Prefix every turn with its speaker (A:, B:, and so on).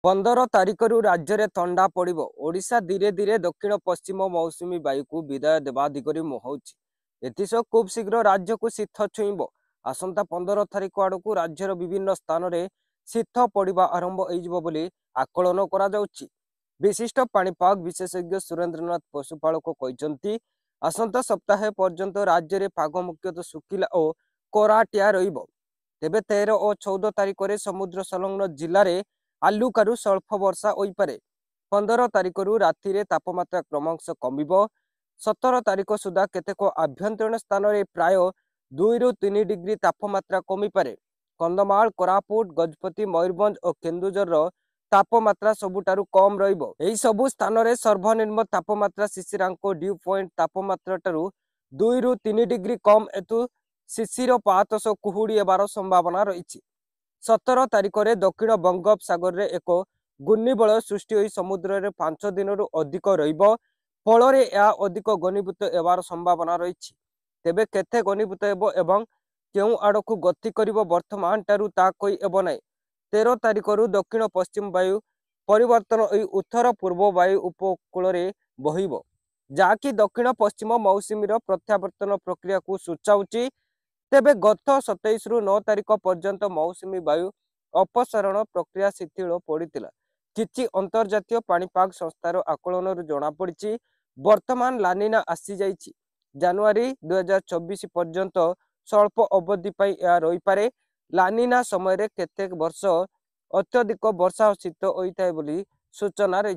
A: 15 ତାରିଖରୁ ରାଜ୍ୟରେ ଥଣ୍ଡା ପଡ଼ିବ। ଓଡ଼ିଶା ଧୀରେ ଧୀରେ ଦକ୍ଷିଣ ପଶ୍ଚିମ ମୌସୁମୀ ବାୟୁକୁ ବିଦାୟ ଦେବା ଦିଗରେ ମୁହାଁଉଛି। ଏଥିସହ ଖୁବ୍ ଶୀଘ୍ର ରାଜ୍ୟକୁ ଶୀତ ଛୁଇଁବ। ଆସନ୍ତା 15 ତାରିଖ ଆଡ଼କୁ ରାଜ୍ୟର ବିଭିନ୍ନ ସ୍ଥାନରେ ଶୀତ ପଡ଼ିବା ଆରମ୍ଭ ହୋଇଯିବ ବୋଲି ଆକଳନ କରାଯାଉଛି। ବିଶିଷ୍ଟ ପାଣିପାଗ ବିଶେଷଜ୍ଞ ସୁରେନ୍ଦ୍ରନାଥ ପଶୁପାଳକ କହିଛନ୍ତି, ଆସନ୍ତା ସପ୍ତାହେ ପର୍ଯ୍ୟନ୍ତ ରାଜ୍ୟରେ ପାଗ ମୁଖ୍ୟତଃ ଶୁଖିଲା ଓ କରାଟିଆ ରହିବ। ତେବେ 13 ଓ 14 ତାରିଖରେ ସମୁଦ୍ର ସଂଲଗ୍ନ ଜିଲ୍ଲାରେ ହାଲୁକାରୁ ସ୍ୱଳ୍ପ ବର୍ଷା ହୋଇପାରେ। 15 ତାରିଖରୁ ରାତିରେ ତାପମାତ୍ରା କ୍ରମଶଃ କମିବ। 17 ତାରିଖ ସୁଦ୍ଧା କେତେକ ଆଭ୍ୟନ୍ତରୀଣ ସ୍ଥାନରେ ପ୍ରାୟ 2ରୁ 3 ଡିଗ୍ରୀ ତାପମାତ୍ରା କମିପାରେ। କନ୍ଧମାଳ, କୋରାପୁଟ, ଗଜପତି, ମୟୂରଭଞ୍ଜ ଓ କେନ୍ଦୁଝରର ତାପମାତ୍ରା ସବୁଠାରୁ କମ୍ ରହିବ। ଏହି ସବୁ ସ୍ଥାନରେ ସର୍ବନିମ୍ନ ତାପମାତ୍ରା ଶିଶିରାଙ୍କ ଡ୍ୟୁ ପଏଣ୍ଟ ତାପମାତ୍ରାଠାରୁ 2ରୁ 3 ଡିଗ୍ରୀ କମ୍ ହେତୁ ଶିଶିର ପାତ ସହ କୁହୁଡ଼ି ହେବାର ସମ୍ଭାବନା ରହିଛି। 17 ତାରିଖରେ ଦକ୍ଷିଣ ବଙ୍ଗୋପସାଗରରେ ଏକ ଘୂର୍ଣ୍ଣିବଳୟ ସୃଷ୍ଟି ହୋଇ ସମୁଦ୍ରରେ 5 ଦିନରୁ ଅଧିକ ରହିବ। ଫଳରେ ଏହା ଅଧିକ ଘନୀଭୂତ ହେବାର ସମ୍ଭାବନା ରହିଛି। ତେବେ କେତେ ଘନୀଭୂତ ହେବ ଏବଂ କେଉଁ ଆଡ଼କୁ ଗତି କରିବ ବର୍ତ୍ତମାନ ଠାରୁ ତାହା କହି ହେବ ନାହିଁ। 13 ତାରିଖରୁ ଦକ୍ଷିଣ ପଶ୍ଚିମ ବାୟୁ ପରିବର୍ତ୍ତନ ହୋଇ ଉତ୍ତର ପୂର୍ବ ବାୟୁ ଉପକୂଳରେ ବହିବ, ଯାହାକି ଦକ୍ଷିଣ ପଶ୍ଚିମ ମୌସୁମୀର ପ୍ରତ୍ୟାବର୍ତ୍ତନ ପ୍ରକ୍ରିୟାକୁ ସୂଚାଉଛି। ତେବେ ଗତ 27ରୁ 9 ତାରିଖ ପର୍ଯ୍ୟନ୍ତ ମୌସୁମୀ ବାୟୁ ଅପସାରଣ ପ୍ରକ୍ରିୟା ଶିଥିଳ ପଡ଼ିଥିଲା। କିଛି ଅନ୍ତର୍ଜାତୀୟ ପାଣିପାଗ ସଂସ୍ଥାର ଆକଳନରୁ ଜଣାପଡ଼ିଛି, ବର୍ତ୍ତମାନ ଲାନିନା ଆସିଯାଇଛି। ଜାନୁଆରୀ 2024 ପର୍ଯ୍ୟନ୍ତ ସ୍ୱଳ୍ପ ଅବଧି ପାଇଁ ଏହା ରହିପାରେ। ଲାନିନା ସମୟରେ କେତେକ ବର୍ଷ ଅତ୍ୟଧିକ ବର୍ଷା ଓ ଶୀତ ହୋଇଥାଏ ବୋଲି ସୂଚନା ରହିଛି।